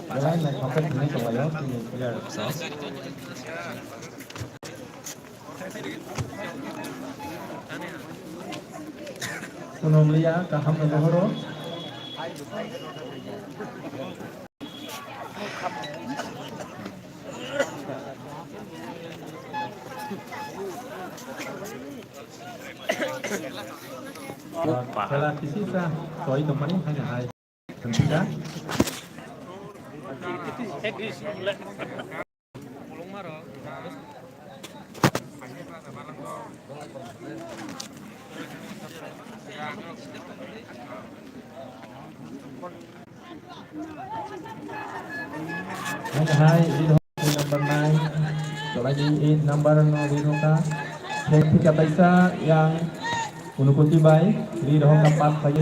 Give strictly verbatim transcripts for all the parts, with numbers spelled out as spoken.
Belai naithotok hinwi tonglaio chini player rok. Kuno wngya, kaham no bohoro. Khela kisisa soi tongmani haino hai. Thank you. Hai, hai, ini phone number nine. Tolai di eight number no di roka. Thek thika taisa yang Unukuti bai, ri rohok ka pass phai.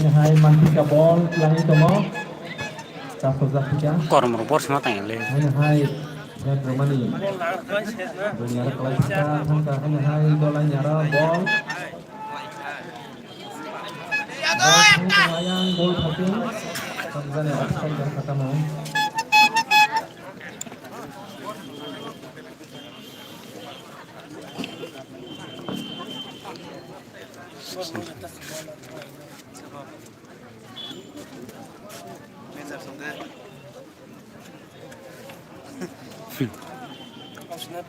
Ini hai mantika ball langi tongo. Kaso jatika. Kormo rok bor sima tang le. Ini hai, net romani. Dunia ra kalai sika, thangka, ini hai, dola nyara ball. Ball thang tongo ayang, goal thapung. Tamjani offside jang khatamo.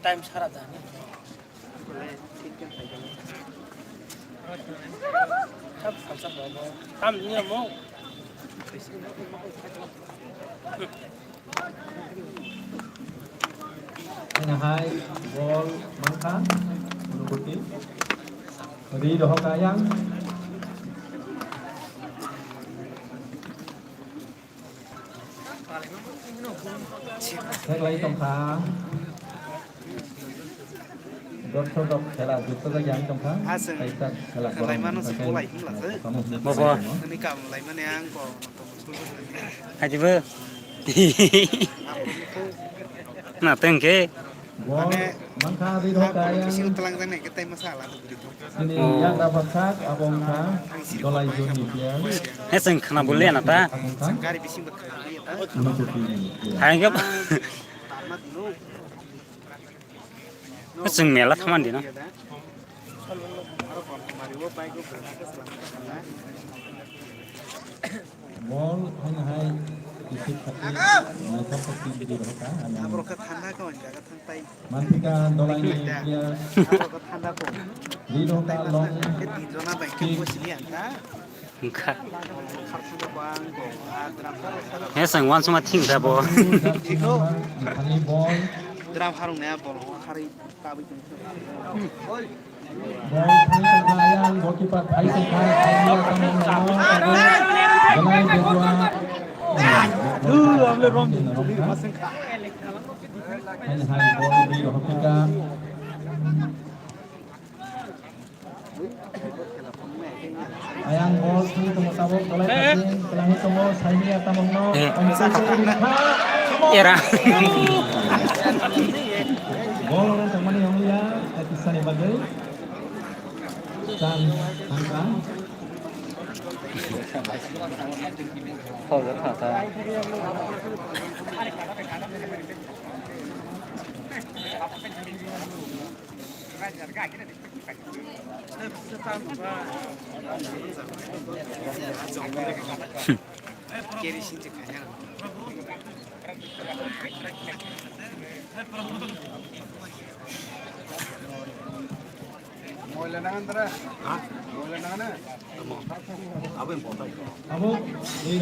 Time sara da. Tam niya mo. Ini hai ball mankha, Unukuti. Ri rohok ayang. Theklai tongkha. Dorsok rok khela jukto jagya wng tongkha. Aswk. Kaisa khela khwlai borok mano se pakai bolai hwnla se. Bobo. Ani kam lai mani ang ko. Hajibo. Na tengke. Mane, mankha ri rok ang kaya. Bisi utlang jani ke tai masa ala. Ini yang dapat sak abong kha. Dolai joni dia. He seng khana bulle na ta. Abong kha. Gari bisi bak khana ya ta. Hai gap. Chwng mela thaman dino. Bol haino hai bisik khati naithok khati bidi rohka. Mantika dolaini player. Di rohka long. Wngkha. He sang wan suma thing da bo. Thani bol. Drum harung ne bol harui tabui tong. Bol thang tong kha yang goalkeeper thai tong kha, thai ya tong kha, tong kha. Belai debua. Dul amle rom. Hai hai bol bi rohopika. Ayang bol thang tongo tabok dolai thang, kelangi tongo, saimia tamokno. Eh. Era. Bol orang tongmani ongya, kisani bagwi. Chance thangkha. Foul thangkha. Moila nangan tara? Ha? Moila nangan na? Abo important. Abo, eh,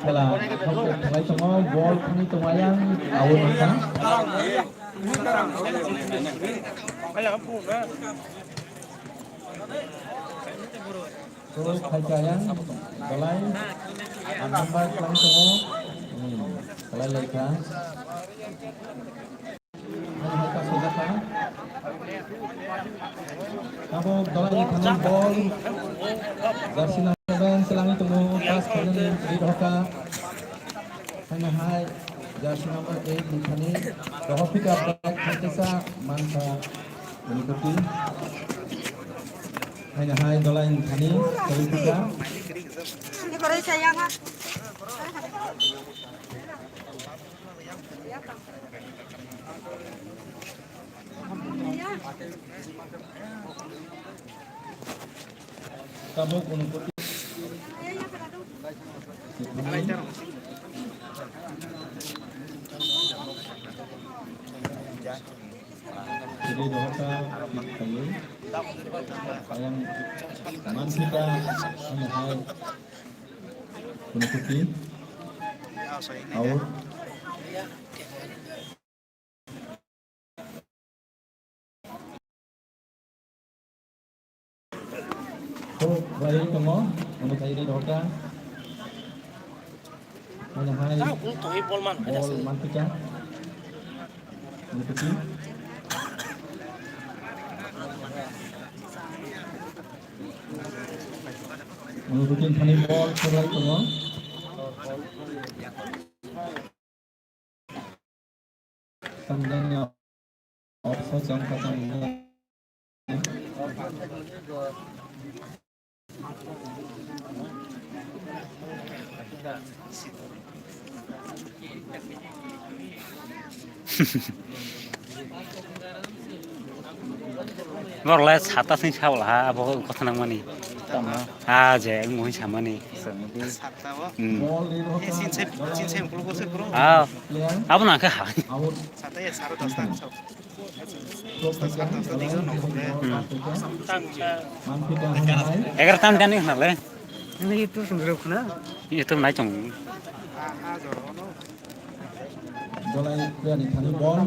khela, khela tongo, bol thangwi tongo ayang, abo nokha. Tei phaikha yang belai ang number kwlai tongo. Hmm, kwlai laikha. Ang hai ka sojak kha. Abo belai thani bol. Jersey number seven selangwi tongo. Pass khainani ri rohka. Haino hai jersey number eight ni thani rohor pika bag khaitesa mankha. Ini kuti. Haino hai Dolai ni thani kwrwi thangkha. Tabuk unukoti. Jadi dohota maktayi. Ayang mansita, ano hai. Unukoti. Out. Kok bai tongo, ono kai ri doka. Mana hai. Tao kung tong i bol man, bol man pika. Mana piki. Mana piki thani bol serai tongo. Tanzania opso chong kha tong. Borok le sata sing sa wala ha, abo kotha nangmani. Tama. Ah, je, ang mohon samani. Sata bo. Hmm. Eh, sin sai, sin sai, mukul ko se bro. Ah, abo nang kha ha. Sata ya saro dos tang so. Saro dos tang so, nokle. Hmm. Egar tam jani na le. Ini itu sendiri kuna. Itu nai chong. Ah, ah, joro no. Dolai, ya, ni thani bol.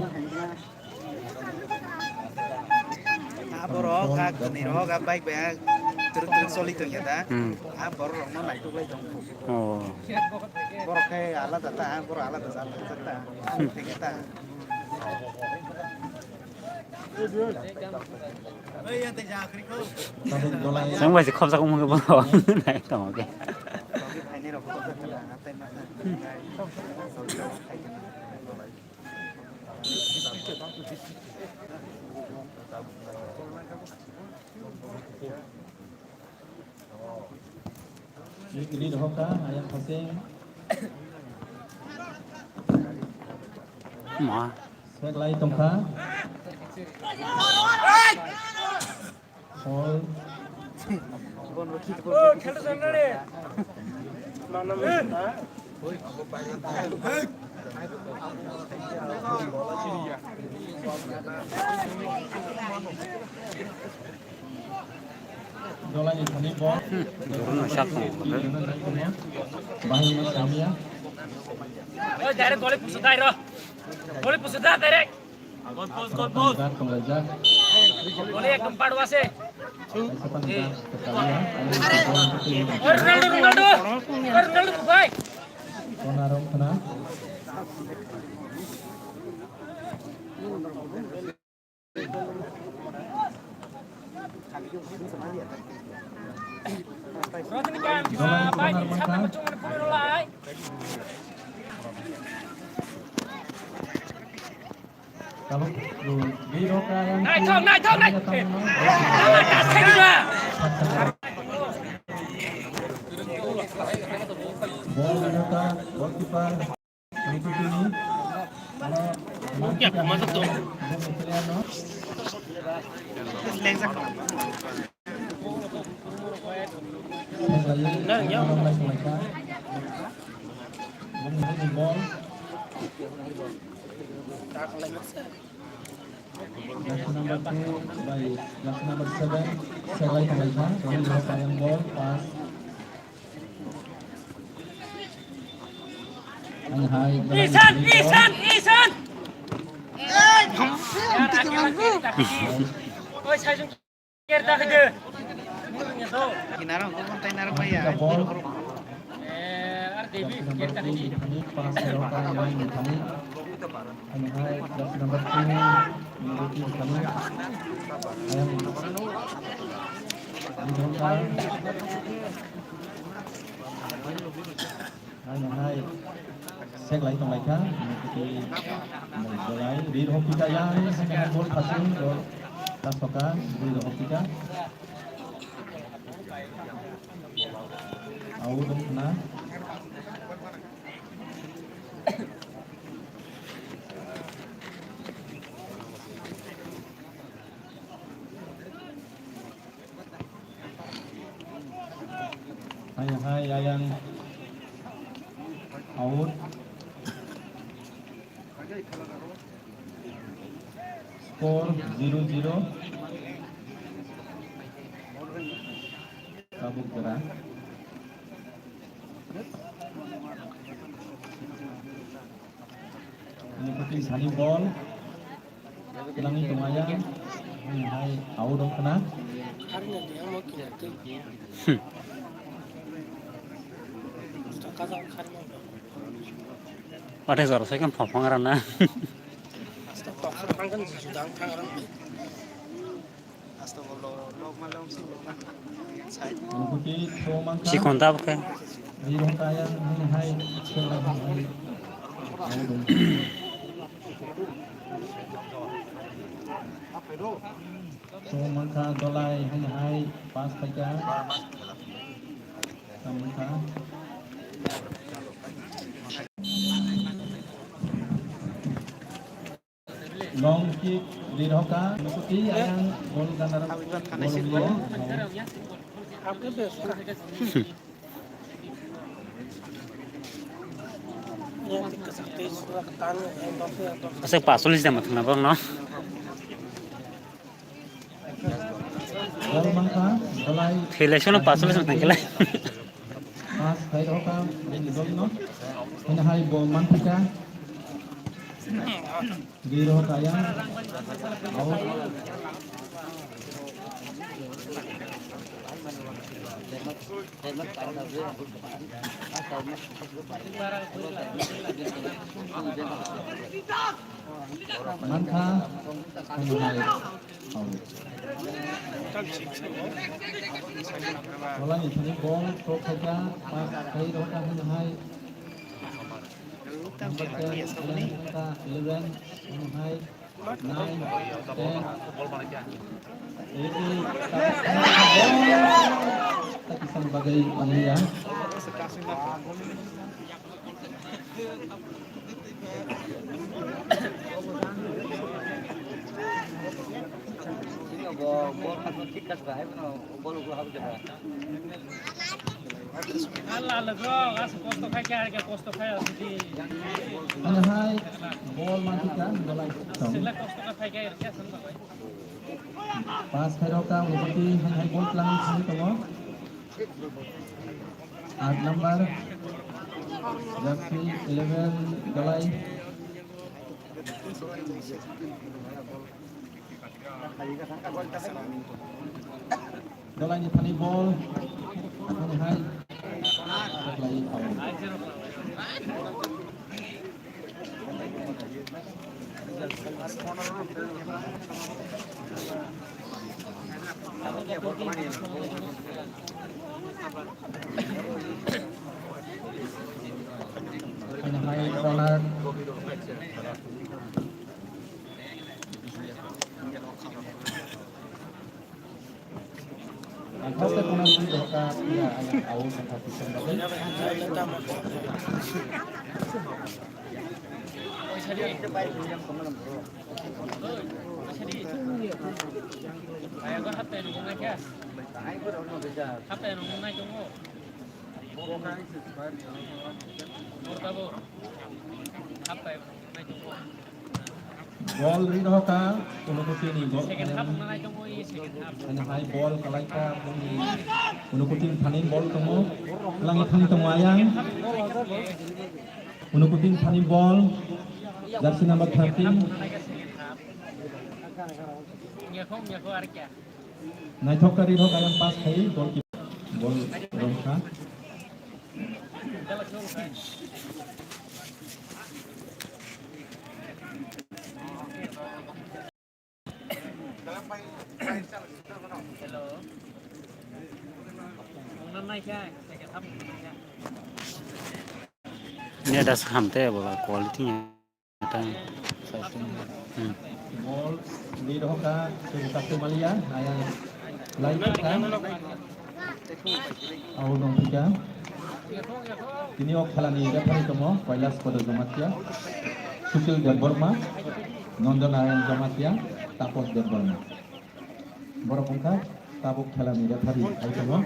Ah, borok, ah, kwnwi rok, ah, bike bai, ah, twrwk twrwk choli tongya da. Hmm. Ah, borok rokno naitok lai tong. Oh. Borok khe alada ta, ah, borok alada jat ta, ah, hmm, thengya ta. Chwng bai se khopjak wngkhe bono nai tongkhe. Ini rohoka, ayam khasing. Ma. Sek lai tongkha. Hol. Dolani thani bol. Borokno sak tongo. Bahai ma samya. Oi, direct goli pusu dai ro. Goli pusu da direct. Gol post, gol post. Goli ekdom padwa se. Oi, Ronaldo, Ronaldo. Oi, Ronaldo bhai. Kona rong khna. Naithok, naithok, naithok. Bol anota, goalkeeper. Number two by number seven, Seglai Tonglaikha, ball, pass. Isan, Isan, Isan! Oi, sai jung. Ker ta khide. Kinaro, kok tai naro maya. Eh, ar Devi, ker ta khide. Pass, number two. Ano hai seglai tonglaikha, titi bolai rir hopita yang, hai bol phasing, bol tasoka, rir hopita. Out wngkha na. Hai hai ayang out. Score zero zero. Tabuk jora. Ini penting sani ball. Nangni tongmaya. Hai, hai, out wngkha na. Wate jora sai kan phang phang rana. Sikon tabuk khe. Tongmangkha Dolai hai hai pass khaikha. Tongmangkha. Long kick, Rirhoka, Nukuti, ayang, gol gana, gol. Aswk pasolis da mathang na borok no. Bol mangkha, Dolai. Thwilai sono pasolis mathang khelai. Pass khai rokha, bini dol no. Hino hai bol manthika. Di rokha ya. Out. Mantha, hino hai. Out. Bolani thani bol thok khaika, pass khai rokha hino hai. Number ten, eleven, hino hai. Nine, ten, eight, ta kisam bagwi manliya. Ano hai, bol mantika, dolai. Pass khai rokha, Unukoti, hai hai bol tlang thangwi tongo. Aat number, jersey eleven, Dolai. Dolai ni thani bol, thani hai. Bol ri rokha, Unukoti ni bol. Ano hai bol kalaika, Unukoti ni thani bol tongo. Langi thani tongo ayang. Unukoti ni thani bol. Jersey number thirteen. Naithok kari rok ayang pass khai, goalkeeper. Bol rokha. Net as ham te bola quality nya ta. Hmm. Bol ni roka tu ka tu malia ayang lai ka. Abo wngkha tini o khelani referee tongo Kailash Kodo Jamatia, Sushil Debbarma, Nanda Narayan Jamatia, Tapas Debbarma. Borok wngkha tabuk khelani referee hai tongo.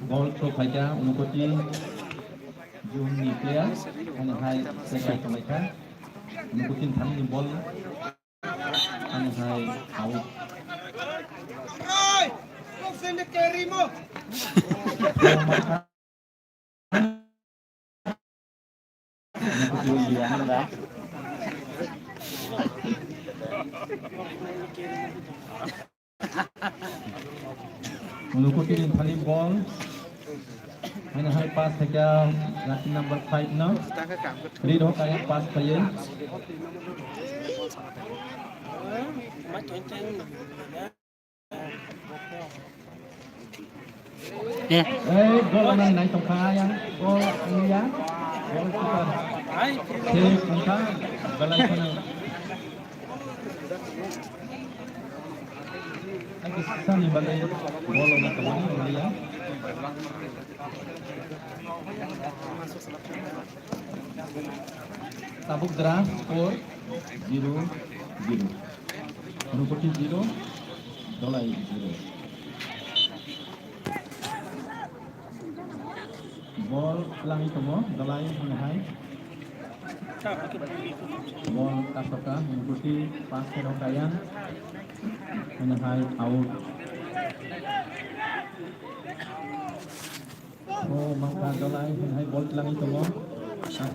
Ball throw khaikha Unukoti June ni player, ani hai second khlaikha. Unukoti thani ni ball, ani hai out. Unukoti ni thani ball. Haino hai pass khaikha jersey number five no. Read ho kaya pass khaye. Eh. Eh, goal nang nai tongkha yang. Goal ya. Goal keeper. Save wngkha. Belai kheno. Ai, kisani bagwi goal wngkha tongmani ya. Tabuk dra score zero zero. Unukoti zero, Dholai zero. Ball twlangwi tongo, Dholai hwnwi hai. Ball kasoka, Unukoti pass khe rw Kayan. Hwnwi hai out. O mangkha Dholai hwnwi hai ball twlangwi tongo.